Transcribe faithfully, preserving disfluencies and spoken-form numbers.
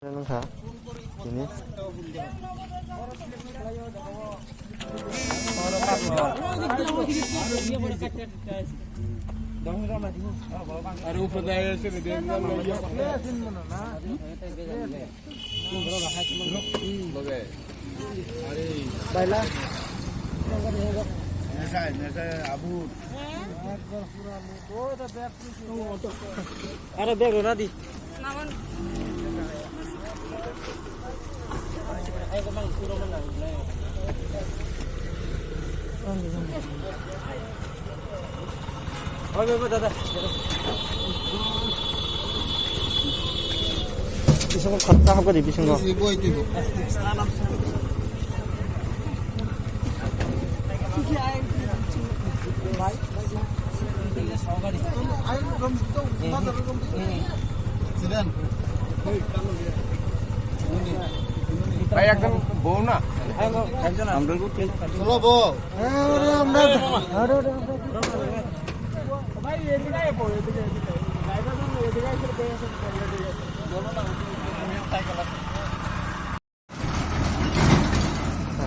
Nungkha. Ini. Baila. Mesai, mesai, abu. Are bag rona di. Bisingo khatna hapkha di bisingo. ভাই, একজন বউ না? একজন আছে। চলো বউ। ভাই, এদিকে আয়, বউ, এদিকে, এদিকে। ড্রাইভার বললো, এদিকে আয়, এদিকে আয়।